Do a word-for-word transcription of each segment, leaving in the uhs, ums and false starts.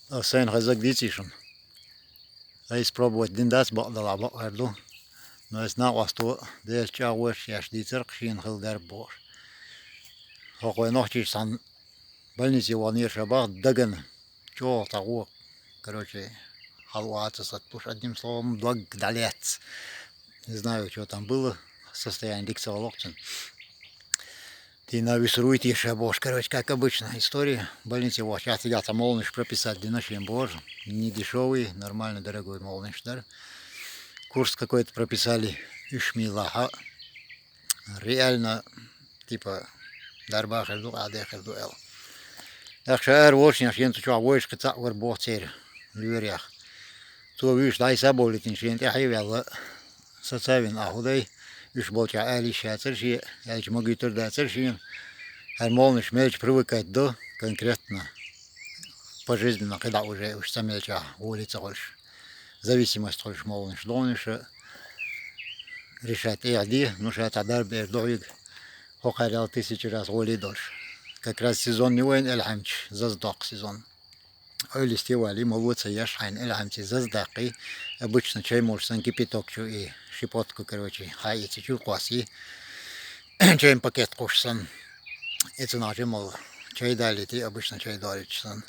Ас сайна хезаг дийций шуна. Ай, испробовать дина дац, бакъдала бакъвар ду. Но ас накъосто Делаца чӀагӀо еш дийцар-кх шена хила дарба бохуш. ХӀокху вайн нохчийчу цхьана больнице ваханера ша бах дагана. ЧӀогӀа цхьа гӀо. Короче, хьала ваца сатпуш, одним словом, дог дӀалаьцна. Не знаю, что там было, состояние дика ца гӀолохцун. Дина висур вуй теша бохуш, короче, как обычно, история. Больнице вахча цигахь цхьа молнаш прописать дина шен божа. Не дешевый, нормально дорогой молнаш дара. Курс какой-то прописали, уьш милахьа. Реально, типа, дарба хир ду, къаде хир ду аьлла. ТӀаккха ша ара волчу шен цу чохь вуьйш кхин цхьаъ вара боху церан лоьрех. Цо вуьйш дӀасабовлийтина шена тӀаьхье а ваьлла, сацавина ахь хӀу дай, уьш болчохь ала йиш яцара шен, аьлча магуьйтур дацара шена. ХӀара молнаш мелча привыкать до конкретно, пожизненно кхидӀа уже уьш ца мелчахь гӀоле ца хуьлуш. Зависимость хуьлуш молнаш долуш, решать тӀехь де, ну, ша цхьа дарба эр дохьуьйга, хӀокхарел тысяча раз гӀоле долуш. Как раз сезон не вайн элхьамча, заза доккху сезон. Ойла йисте валий, мало ца еш хьайна элхьамчий, заза даккхий, обычно чай молуш сан кипяток чу и щепотку, короче, хьаийца чу кхосс и, чай пакет кхуш сан. И цунах жимал чай далийти, обычно чай долуьйтуш сан.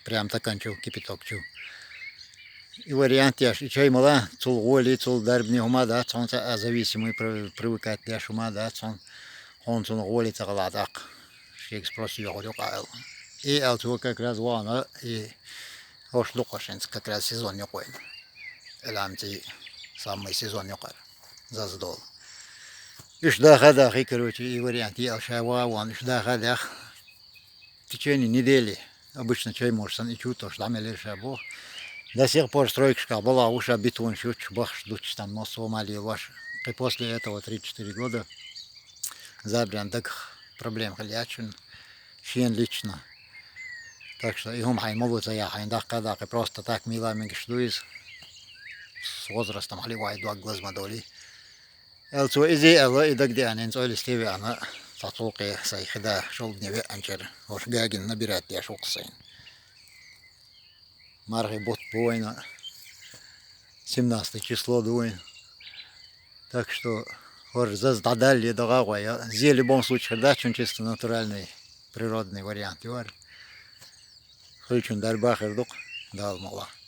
Прям такан чу, кипяток чу. И вариант еш, и чай мала, цул гӀоли, цул дарбане хӀума дац, хьуна цхьа а зависимый при-, привыкать деш хӀума дац, хьуна, хьуна цунах гӀоли ца хала даккха. Шега спрос йохур ю къаьл. И аьлла цо как раз вахана, и хӀорш дукха шинца как раз сезон юкъа вайна. Эламций самый сезон юкъара. Заза долу. Уьш даха а дахий, короче, и вариант, и аьлла ша ван ван, уьш даха а даха. В течение недели обычно чай молуш сан и чу тош дӀамелира ша боху. До сих пор стройкашкахь балахь ву ша бетон шуьтуш, бахаш дучуш там, но сома лелош. Кхин после этого три-четыре года забран дагах проблема хила яц шуна, шена лично. Так что и хӀума хьайн мало ца яхьайн даккха а даккхий, просто так мила мегаш ду иза. С возрастом хьали вай дог глазма доли. Аьлла цо иза аьлла, и дагадеана, хӀинца ойла йисте веана, цхьа цулкъе сайн хида шолгане веанчара, хӀорш гагина набирать деш ву-кх сайна. Мархи бутт бу вайна, семнадцатое число ду вайна. Так что хӀорш заза дӀадалле догӀа а гӀой, зеле любом случае хир дац, чун чисто натуральный, природный вариант ю хӀара. Хуьлучун дарба хир ду-кх, Дала мукъ лахь.